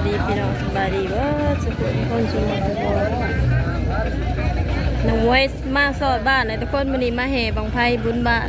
ດີພີ່ນ້ອງ ສະບາຍດີເບິດສູ່ຄົນສູ່ໝູ່ທຸກຄົນ. ນ້ອງມວຍມາຊອດບ້ານນະທຸກຄົນ, ມື້ນີ້ມາແຫ່ບັ້ງໄຟບຸນບ້ານ.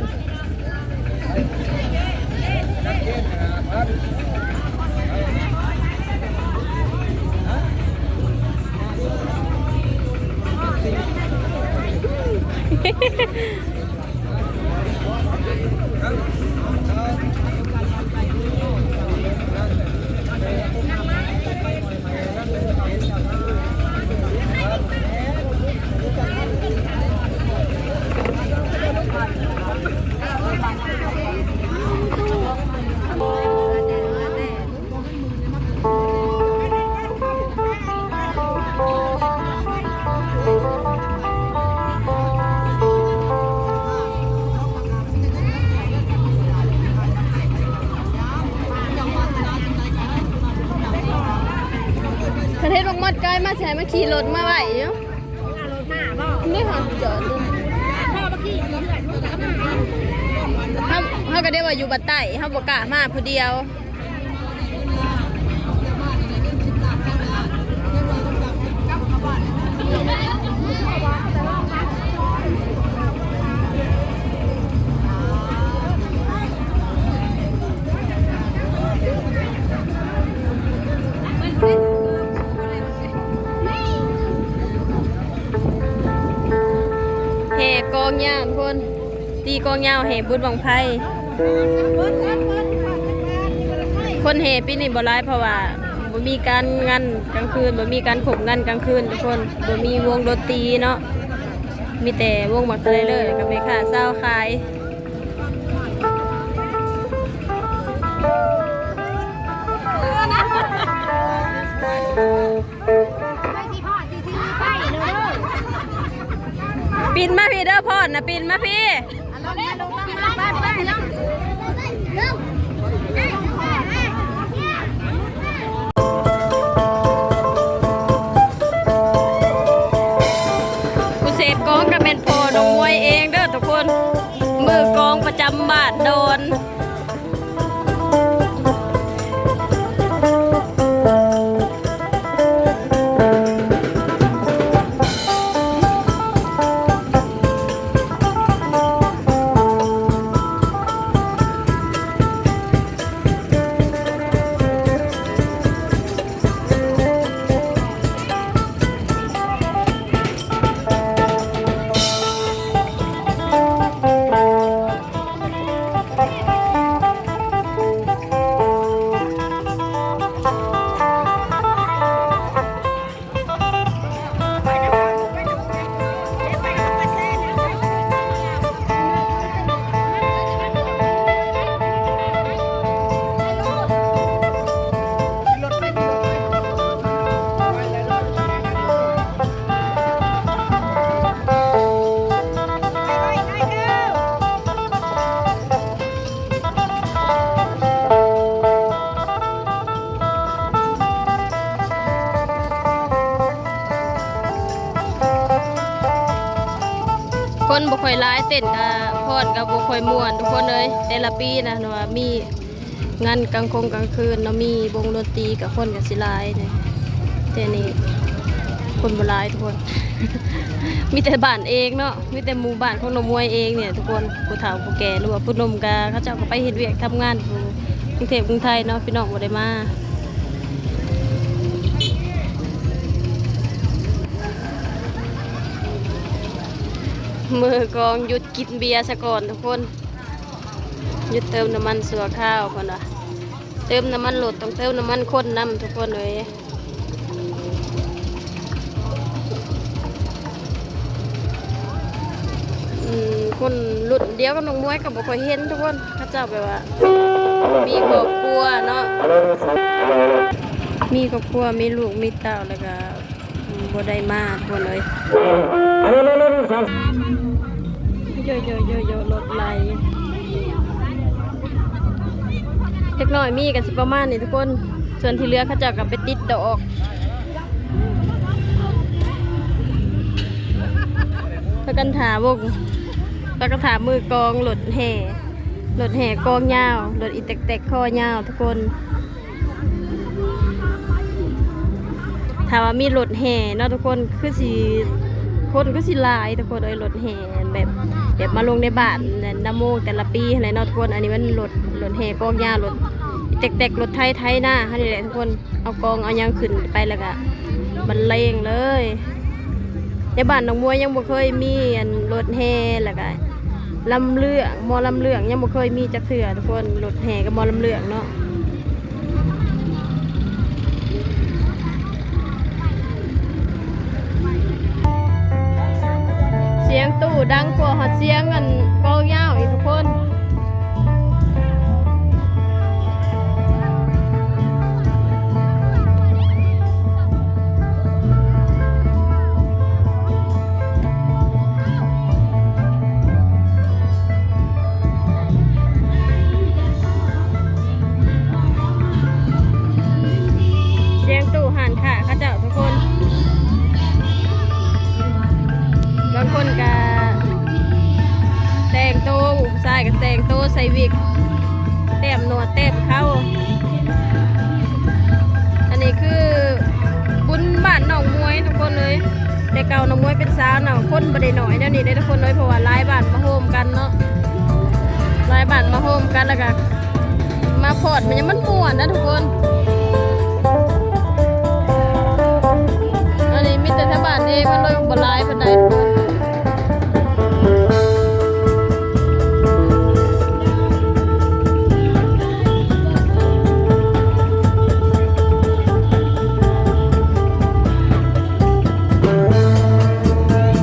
ຄັນເຫັນບັກມອດກາຍມາ ຊິໃຫ້ມາຂີ່ລົດມາໄວ້ຢູ່. ເອົາລົດມາບໍ່? ນີ້ຫາຈອດຢູ່. ເຮົາ ເຮົາກໍໄດ້ວ່າຢູ່ບ້ານໃຕ້ ເຮົາບໍ່ກ້າມາຜູ້ດຽວ. ແຫ່ກອງຍາວທຸກຄົນ, ຕີກອງຍາວແຫ່ບຸນບັ້ງໄຟ. ຄົນແຫ່ປີນີ້ບໍ່ຫຼາຍ ເພາະວ່າບໍ່ມີການງານກາງຄືນ, ບໍ່ມີການຄົບງານກາງຄືນທຸກຄົນ, ບໍ່ມີວົງດົນຕີເນາະ, ມີແຕ່ວົງໝາກສະໄລເລີ ແລ້ວກໍແມ່ຄ້າຊາວຂາຍ. ປິ່ນມາພີ້ເດີ ພອນນະ, ປິ່ນມາພີ້. ຜູ້ເສບກອງກໍແມ່ນພໍ່ນ້ອງມວຍເອງເດີທຸກຄົນ, ມືກອງປະຈຳບ້ານດອນ. ຄົນບໍ່ຄ່ອຍຫຼາຍ ເຕັ້ນກະຟ້ອນກະບໍ່ຄ່ອຍມ່ວນທຸກຄົນເອີຍ. ແຕ່ລະປີນະວ່າມີ ງານກາງຄົງກາງຄືນເນາະ, ມີວົງດົນຕີກະຄົນກະຊິຫຼາຍແດ່, ແຕ່ນີ້ຄົນບໍ່ຫຼາຍທຸກຄົນ. ມີແຕ່ບ້ານເອງເນາະ, ມີແຕ່ໝູ່ບ້ານຂອງນ້ອງມວຍເອງນີ້ທຸກຄົນ, ຜູ້ເຖົ້າຜູ້ແກ່ ຫຼືວ່າຜູ້ໜຸ່ມກະ ເຂົາເຈົ້າກໍໄປເຮັດວຽກທຳງານຢູ່ກຸງເທບກຸງໄທເນາະ, ພີ່ນ້ອງບໍ່ໄດ້ມາ. ມືກອງຢຸດກິນເບຍສະກ່ອນທຸກຄົນ. ຢຸດເຕີມນ້ຳມັນຊົ່ວຄາວເພິ່ນວ່າ, ເຕີມນ້ຳມັນລົດຕ້ອງເຕີມນ້ຳມັນຄົນນຳທຸກຄົນເອີຍ. ອືມ ຄົນລຸ້ນດຽວກັບນ້ອງມວຍກໍບໍ່ຄ່ອຍເຫັນທຸກຄົນ, ເຂົາເຈົ້າແບບວ່າມີຄອບຄົວເນາະ, ມີຄອບຄົວ ມີລູກມີເຕົ້າ ແລ້ວກໍ ບໍ່ໄດ້ມາທຸກຄົນເອີຍ. ໂຢໂຢໂຢໂຢ ລົດໄຫຼ. ເດັກນ້ອຍມີກໍຊິປະມານນີ້ທຸກຄົນ, ສ່ວນທີ່ເຫຼືອເຂົາເຈົ້າກໍໄປຕິດດອກ. ພາກັນຖ້າວົງ, ພາກັນຖ້າມືກອງລົດແຫ່, ລົດແຫ່ກອງຍາວ, ລົດອີແຕັກໆ ຄໍຍາວທຸກຄົນ. ອືມ ເ ຖ້າວ່າມີລົດແຫ່ເນາະທຸກຄົນ ຄືຊິ ຄົນຄືຊິຫຼາຍທຸກຄົນເອີຍ ລົດແຫ່ແບບ ແບບມາລົງໃນບ້ານນະໂມແຕ່ລະປີຫັ້ນແຫຼະເນາະທຸກຄົນ. ອັນນີ້ມັນລົດ ລົດແຫ່ກອງຫຍ້າ ລົດແຕັກໆ ລົດໄຖໄຖນາເຮົານີ້ແຫຼະທຸກຄົນ ເອົາກອງເອົາຫຍັງຂຶ້ນໄປ ແລ້ວກະບັນເລງເລີຍ. ໃນບ້ານນ້ອງມວຍຍັງບໍ່ເຄີຍມີອັນລົດແຫ່ ແລ້ວກະລຳເລື່ອງ ໝໍລຳເລື່ອງ ຍັງບໍ່ເຄີຍມີຈັກເທື່ອທຸກຄົນ ລົດແຫ່ກັບໝໍລຳເລື່ອງເນາະ. ສຽງຕູ້ດັງກວ່າຮອດສຽງອັນກອງຍາວອີກທຸກຄົນ. ສຽງຕູ້ຮ້ານຄ້າເຂົາເຈົ້າທຸກຄົນ ບາງຄົນກະແຕ່ງໂຕ ຜູ້ຊາຍກະແຕ່ງໂຕໃສ່ວິກ ແຕ້ມໜວດແຕ້ມເຂົາ. ອັນນີ້ຄືບຸນບ້ານນ້ອງມວຍທຸກຄົນເອີຍ ແຕ່ເກົ່ານ້ອງມວຍເປັນສາວນະ ຄົນບໍ່ໄດ້ໜ້ອຍແນວນີ້ເດ້ທຸກຄົນເອີຍ ເພາະວ່າຫຼາຍບ້ານມາໂຮມກັນເນາະ ຫຼາຍບ້ານມາໂຮມກັນ ແລ້ວກະມາຟ້ອນ ມັນຍັງ ມັນມ່ວນນະທຸກຄົນ. ອັນນີ້ມີແຕ່ແຖວບ້ານເອງ ມັນເລີຍບໍ່ຫຼາຍປານໃດທຸກຄົນ.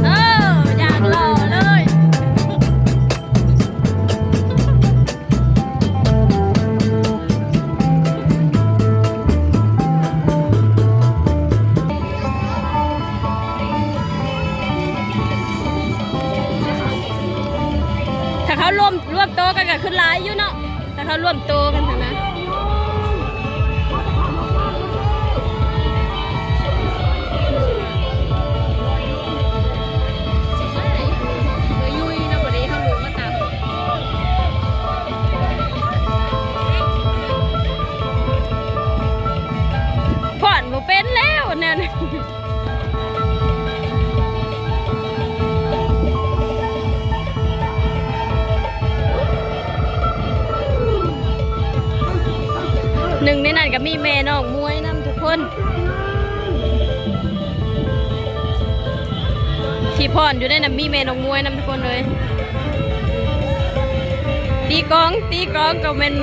ເອີ ຢ່າງຫຼໍ່ເລີຍ. ຖ້າເຂົາລວມ ລວມໂຕກັນກະຄືຫຼາຍຢູ່ເນາະ ຖ້າເຂົາລວມໂຕກັນຫັ້ນນະ. ຟ້ອນບໍ່ເປັນແລ້ວແນວນີ້. ໜຶ່ງໃນນັ້ນກະມີແມ່ນ້ອງມວຍນຳທຸກຄົນ ທີ່ຟ້ອນຢູ່ໃນນັ້ນມີແມ່ນ້ອງມວຍນຳທຸກຄົນເອີຍ. ຕີກອງ ຕີກອງກະແມ່ນ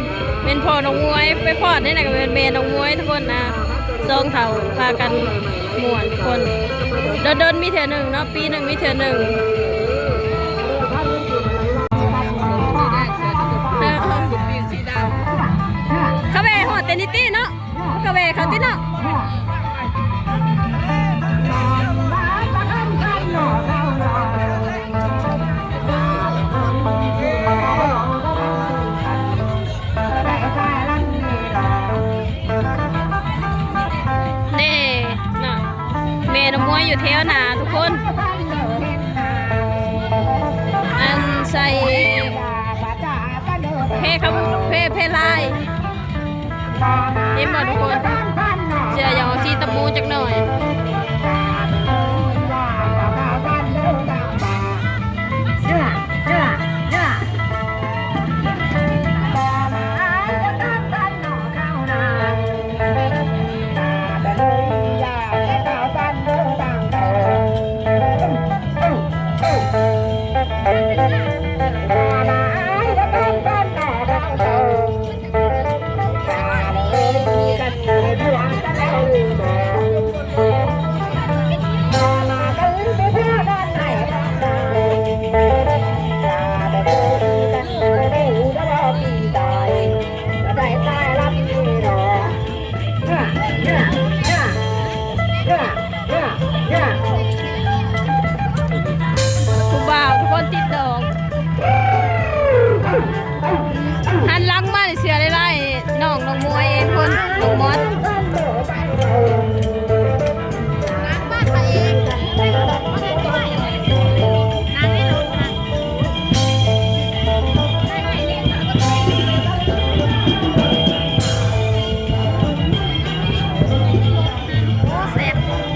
ແມ່ນພໍ່ນ້ອງມວຍ ໄປຟ້ອນໃນນັ້ນກະແມ່ນແມ່ນ້ອງມວຍທຸກຄົນນະ. ສອງເຖົ້າພາກັນມ່ວນທຸກຄົນ ດົນໆມີເທື່ອໜຶ່ງເນາະ ປີໜຶ່ງມີເທື່ອໜຶ່ງ. ເອີ ເຂົາແວ່ຮອດແຕ່ນີ້ຕິເນາະ ເຂົາກະແວ່ເຂົາຕິເນາະ. ເດ້ເນາະ ແມ່ນ້ອງມວຍຢູ່ແຖວໜ້າທຸກຄົນ ອັນໃສ່ ເພຄຳ ເພ ເພລາຍ ເຫັນບໍ່ທຸກຄົນ ເສື້ອຢາກອອກສີຕະໝູຈັກໜ້ອຍ. ຜູ້ບ່າວທຸກຄົນຕິດດອກ ຫັນຫຼັງມານີ້ເສື້ອລາຍໆ ນ້ອງ ນ້ອງມວຍເອງ ຄົນ ນ້ອງມອດ. ໂອ້ ແຊບ.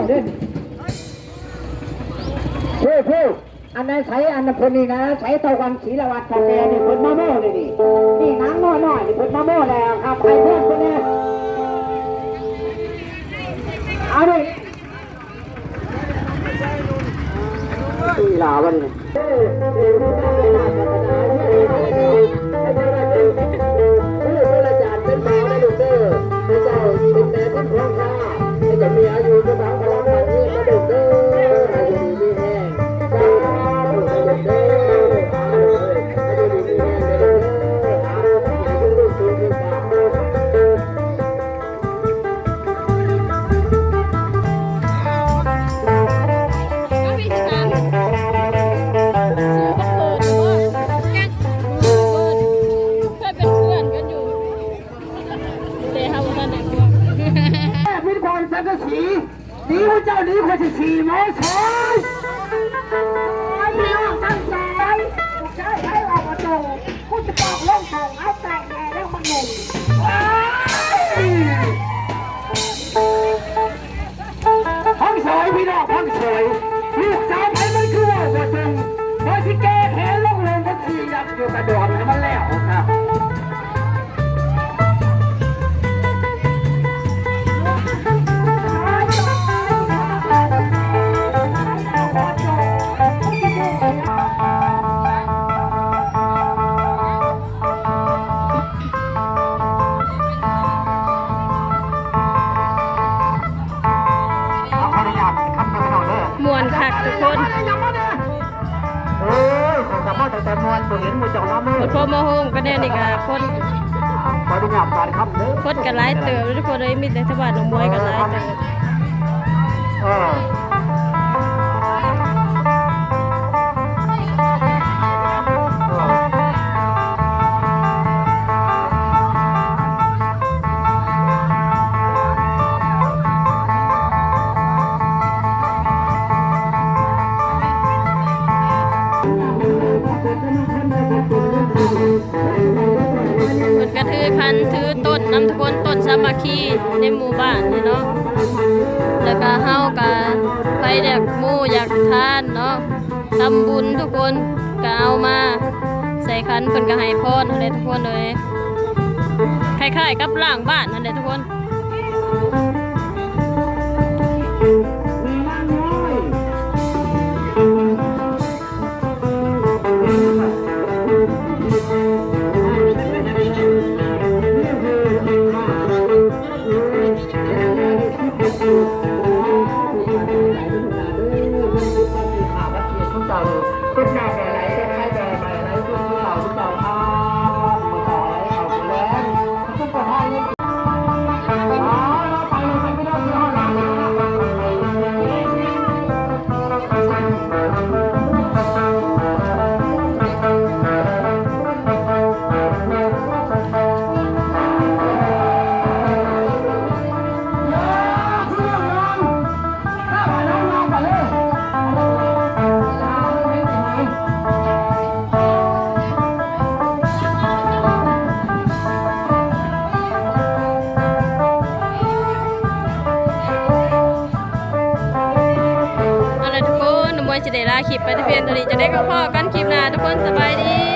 ເດີ ເພິ່ນ ອັນນັ້ນໃສ ອັນນັ້ນເພິ່ນນີ້ນະ ໃສເທົ່າວັນ ສີລະວັດ ເຖົ້າແກ່ນີ້ ເພິ່ນມາໂມ້ເດ້ນີ້ ນີ້ນາງນ້ອຍໆນີ້ ເພິ່ນມາໂມ້ແລ້ວ ເອົາໄປເພິ່ນພຸ້ນແດ່ ເອົາເດ້. ທີ່ລາວະນີ້ ມີຄວາມສັງກະສີ ໜີພວກເຈົ້າໜີ ຂ້ອຍຊິຂີ່ມໍເຕີໄຊ. ໂອ້ຍ ພີ່ນ້ອງທັງຫຼາຍ ລູກຊາຍໃຜອອກມາໂຕ ກູຈະປອກລົງໂປ່ງເອົາແຕກແດ່ແລ້ວມັນໜຶ່ງ ເອີຍ ພັງສອຍ ພີ່ນ້ອງພັງສອຍ ລູກສາວໃຜມັນຄືເວົ້າບໍ່ຕົງ ຂ້ອຍຊິແກ້ແຄ້ນລົງໂລງ ຂ້ອຍຊິຍັດຢູ່ກະດອນໃຫ້ມັນແລ້ວ ມ່ວນຄັກທຸກຄົນ. ໂອ້ຍ ຂ້ອຍກໍພໍຕັ້ງແຕ່ມ່ວນ ບໍ່ເຫັນໝູ່ເຈົ້າມາມື້ ຄົນພໍມາໂຮມກັນແນວນີ້ກໍຄົນ ຂໍອະນຸຍາດບາດຄຳເດີ ຄົນກໍຫຼາຍເຕີບທຸກຄົນເອີຍ ມີແຕ່ຊາວບ້ານໜອງບວຍກໍຫຼາຍເຕີບ ເອີ. ເພິ່ນກະຖືຂັນຖືຕົ້ນນຳທຸກຄົນ ຕົ້ນສາມັກຄີໃນໝູ່ບ້ານນີ້ເນາະ ແລ້ວກະເຮົາກະໃຜຢາກໝູ່ຢາກທານເນາະ ທຳບຸນທຸກຄົນກະເອົາມາໃສ່ຂັນ ເພິ່ນກະໃຫ້ພອນຫັ້ນແຫຼະທຸກຄົນເອີຍ ຄ້າຍໆກັບລ້າງບ້ານຫັ້ນແຫຼະທຸກຄົນ. ເອົາລະທຸກຄົນ ນ້ອງມວຍຊິໄດ້ລາຄລິບໄປແຕ່ພຽງເທົ່ານີ້ ຈັ່ງໃດກໍພໍ້ກັນຄລິບໜ້າທຸກຄົນ ສະບາຍດີ.